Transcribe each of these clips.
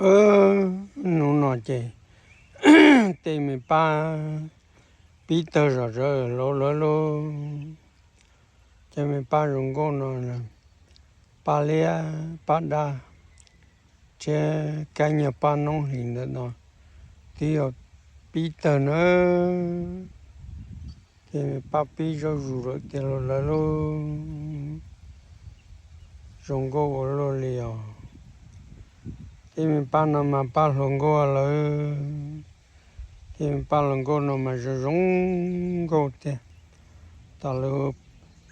Hnub no ces tej me pab pib tawg zom zaws hlo lawm lauj. Cov me pab zoo nkauj no, pab liab pab dab thiab kab nyuag pab noob hlis ntawm no twb yog pib tawg nawb. Tej me pab pib zuj zus lawm tiag lauj lawv lauj. Zoo nkauj ua luaj li os. Tej me pab no mas pab hluas nkauj lawm. Tej me pab hluas nkauj no mas zoo zoo nkauj tiag. Tam lawv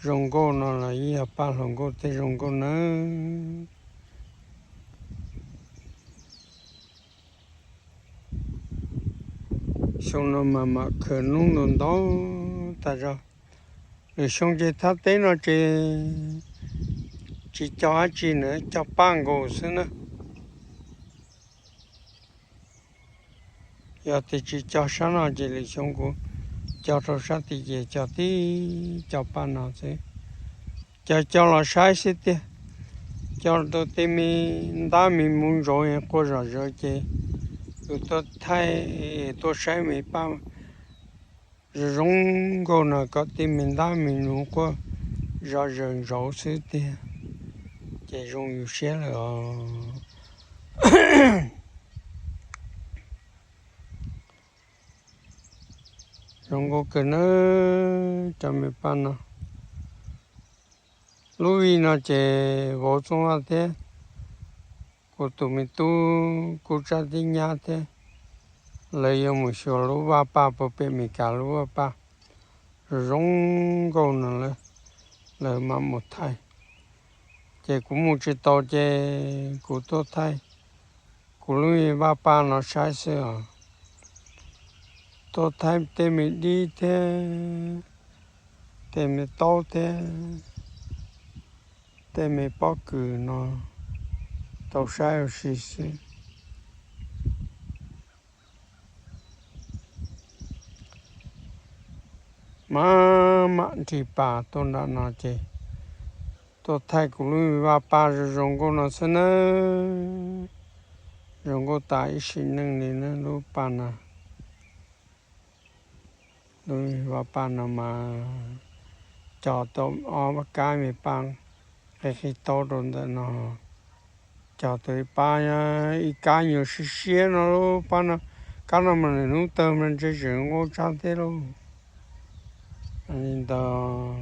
zoo nkauj no los yeej yog pab hluas nkauj tej zoo nkauj nawb. Xyoo no mas mam khawm noob ntau ntau tag zog. Lwm xyoo ces thaj teb no ces tsis cog dab tsi na, cog paj nkaus xwb na. Yog tias tsis cog sab no ces lwm xyoo kuv cog rau sab tid ces cog tib co paj no xwb. Cog cog los saib xwb tiag. Cog tau tej me ntab me nuv ntsoov quaj zom zaws ces kuv tuaj thaij, tuaj saib me paj zoo zoo nkauj no kom tej me ntab me nuv quaj zom zaws ntsoov xwb tiag, ces zoo yus siab lawm os. Zoo nkauj kawg nawb cov me paj no. Lub vij no ces vauv Txooj Vaj thiab kuv tus me tub kuj tsab tib nyab thiab, lawv yuav mus xyuas lub vaj paj puag pem Mes Kas lub vaj paj zoo zoo nkauj no, lawv mam mus thaij. Ces kuv mus tsis tau ces kuv tuaj thaij kuv lub me vaj paj no saib xwb os. Tuaj thaij tej me dib thiab tej me taub thiab tej me pob kws no tau saib ua si xwb. Mam mam nrig pas tuaj nram no ces tuaj thaij kuv lub vaj paj zoo zoo nkauj no xwb nawb. Zoo nkauj tas ib sim neej li na lub paj no. Lub vaj paj no mas cog tau ob kab me paj qi qi taub rau ntawm no, cog tau ib pab, ib kab nyuag siab siab no lub paj no. Kab no mas nws hnub tawg mas ntshe tseem nqua tshaj thiab lauj. Li ntawd,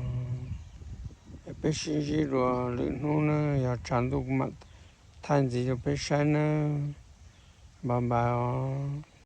peb sib ntsib dua lwm hnub na, yog tshav ntuj kuv mam thaij ntxiv rau peb saib nawb. Bye bye os.